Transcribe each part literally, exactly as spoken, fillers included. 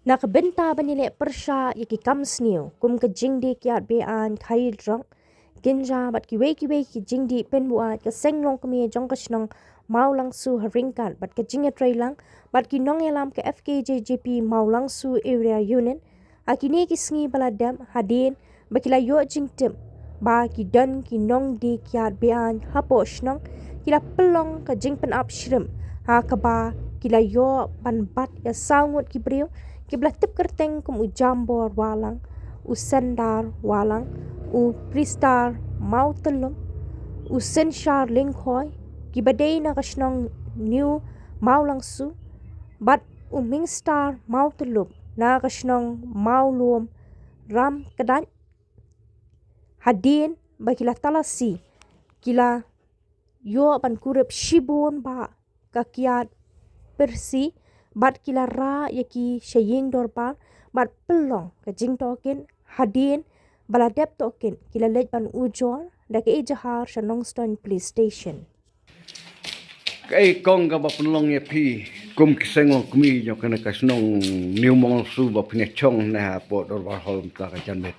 Na ka bynta ban ïaleh pyrshah ïa ki kam sniew kum ka jingdih kiad be-aiñ, khaïi drok, kynja bad kiwei kiwei ki jingdih pynbuaid, ka seng longkmie jong ka shnong Mawlangsu ha ryngkat bad ka jingïatreilang bad ki nongïalam ka F K J G P Mawlangsu Area Unit, ha kine ki sngi ba la dep, hadien ba ki la ïoh jingtip ba ki don ki nongdih kiad be-aiñ hapoh shnong, ki la pynlong ka jingpynap shrimp, ha kaba ki la ïoh ban bat ïa saw ngut ki briew kiba la tip kyrteng kum u Jambor Wahlang, u Sendar Wahlang, u Pristar Mawtylup, u Synshar Lyngkhoi, kiba dei na ka shnong New Mawlangsu, bad u Mingstar Mawtylup na ka shnong Mawlum Ramkdait. Hadien ba ki la talasi, ki la ïoh ban kurup shibun bah ka kiad pyrsi bad ki la rah ïa ki sha ïing dorbar bad pynlong ka jingtohkit. Hadien ba la dep tohkit, ki la leit ban ujor da ka ejahar sha Nongstoiñ Police Station. Kaei kong kaba pynlong ïa phi kum ki seng longkmie jong kane ka shnong New Mawlangsu ba phin ïa shong ne hapoh Dorbar Hall mynta ka janmiet?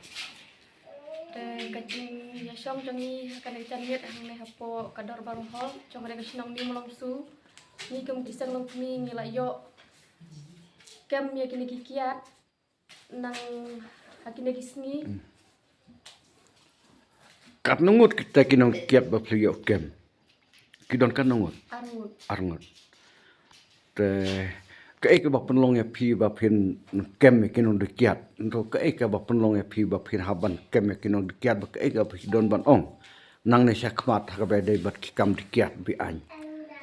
Te ka jingïashong jong ngi ha kane ka janmiet hangne hapoh ka Dorbar Hall jong kane ka shnong New Mawlangsu, ngi kum ki seng longkmie ngi la ïoh kem ïa kine ki kiad nang ha kine ki sngi. Katno ngut kita ki nongkiad ba phi ïoh kem? Ki don katno ngut? Ar ngut. Ar ngut. Te kaei kaba pynlong ïa phi ba phin kem ïa ki nongdih kiad? Nto kaei kaba pynlong ïa phi ba phin hap ban kem ïa ki nongdih kiad, ba kaei kaba phi don ban ong nangne shakhmat ha kaba ïadei bad ki kam dih kiad be-aiñ?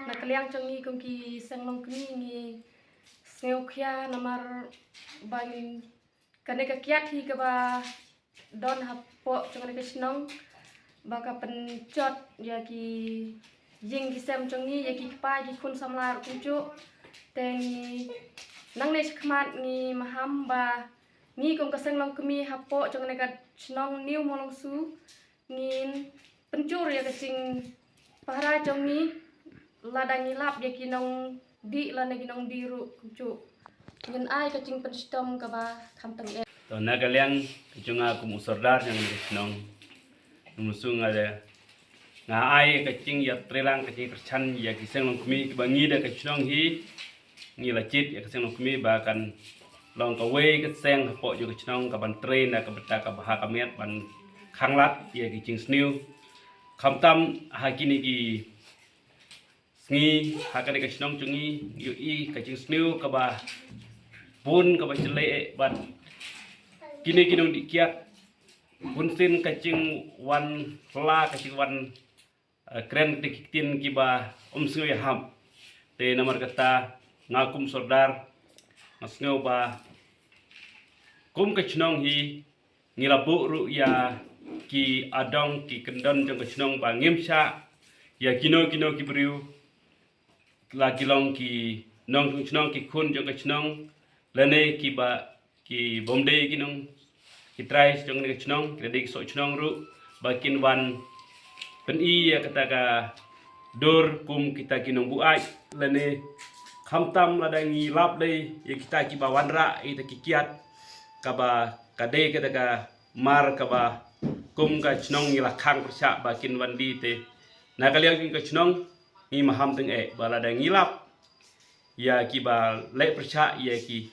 Na ka liang jong ngi kum ki seng longkmie ngi sngewkhia namar ba ngi kane ka kiad hi kaba don hapoh jong kane ka shnong ba ka pynjot ïa ki ïing ki sem jong ngi, ïa ki kpa ki khun samla ruh kumjuh. Te ngi nangne shakhmat ngi maham ba ngi kum ka seng longkmie hapoh jong kane ka shnong New Mawlangsu ngin pynjur ïa ka jingpahara jong ngi, lada ngi lap ïa ki nongdih lane ki nongdih ruh kumjuh ngin ai ka jingpynshitom kaba kham tyngeh. To na ka liang ka jong nga kum u sordar jong ka shnong Mawlangsu, nga da nga ai ka jingïatreilang, ka jingpyrshang ïa ki seng longkmie kiba ngi da ka shnong hi ngi la jied ïa ka seng longkmie ba kan long kawei ka seng hapoh jong ka shnong kaban trei na ka bynta ka bha ka miat ban khanglad ïa ki jingsniew. Khamtam ha kine ki sngi ha kane ka shnong jong ngi ngi ïohi ka jingsniew kaba bun kaba jyllei bad kine ki nongdih kiad bunsien ka jingwan hla, ka jingwan eh, kren da ki ktien kiba ym sngew ïahap. Te namar kata nga kum sordar nga sngew ba kum ka shnong hi ngi la buh ruh ïa ki adong ki kyndon jong ka shnong ba ngim shah ïa kino kino ki briew, la ki long ki nongshong shnong, ki khun jong ka shnong, lane kiba ki bym dei ki nong ki trai jong kane ka shnong, ki la dei ki soh shnong ruh ba kin wan pyni ïa kata ka dur kum kita ki nongbuaid, lane khamtam lada ngi lap dei ïa kita kiba wanrah ïa kita ki kiad kaba ka dei kata ka mar kaba kum ka shnong ngi la khang pyrshah ba kin wan die. Te na ka liang jong ka shnong ngi maham tyngeh ba lada ngi lap ïa kiba leh pyrshah ïa ki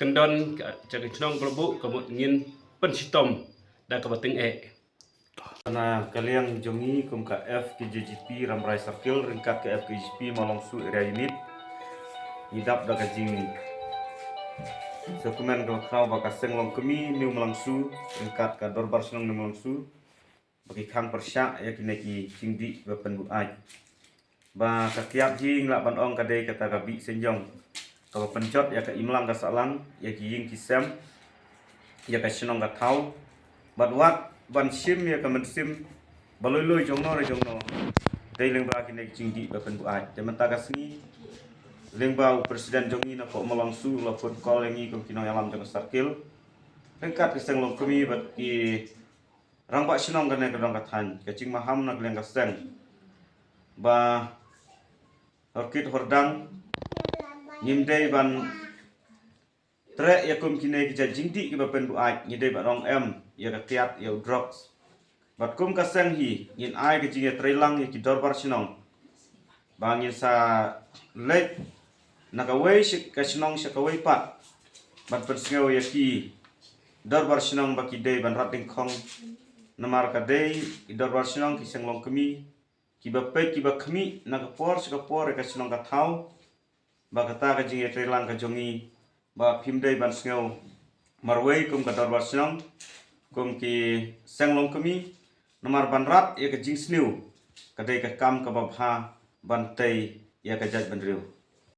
kyndon ka, ka shnong, ka la buh, ka mut ngin pynshitom da kaba tyngeh. Na ka liang jong ngi kum ka F K J G P Rambrai Circle ryngkat ka F K J G P Mawlangsu Area Unit, ngi dap da ka jing sa kumne ka khraw ba ka seng longkmie New Mawlangsu ryngkat ka dorbar shnong New Mawlangsu ba ki khang pyrshah ïa kine ki jingdih ba pynbuaid. Ba ka kiad hi ngi lah ban ong ka dei kata ka bih seng jong kaba pynjot ïa ka imlang ka sahlang, ïa ki ïing ki sem, ïa ka shnong ka thaw, bad wat ban shim ïa ka mynsiem ba lui lui jong no re jong no dei lyngba kine ki jingdih ba pynbuaid. Te mynta ka sngi lyngba u president jong ngi na pdeng Mawlangsu u la phone call ïa ngi kum ki nongïalam jong ka circle ryngkat ka seng longkmie bad ki rangbah shnong kane ka dong ka thaiñ, ka jingmaham na ka liang ka seng ba hor kit hor dang ngim dei ban treh ïa kum kine ki jait jingdih kiba pynbuaid, ngi dei ban ong em ïa ka tiat ïa u drugs. Bad kum ka seng hi ngin ai ka jingïatreilang ïa ki dorbar shnong ba ngin sa leit na kawei shi ka shnong sha kawei pat ban pynsngew ïa ki dorbar shnong ba ki dei ban rat dyngkhong, namar ka dei ki dorbar shnong ki seng longkmie kiba peit kiba khmih na ka por sha ka por ïa ka shnong ka thaw. Ba kata ka jingïatreilang ka jong ngi ba phim dei ban sngew marwei kum ka dorbar shnong, kum ki seng longkmie, namar ban rat ïa ka jingsniew ka dei ka kam kaba bha ban tei ïa ka jaitbynriew.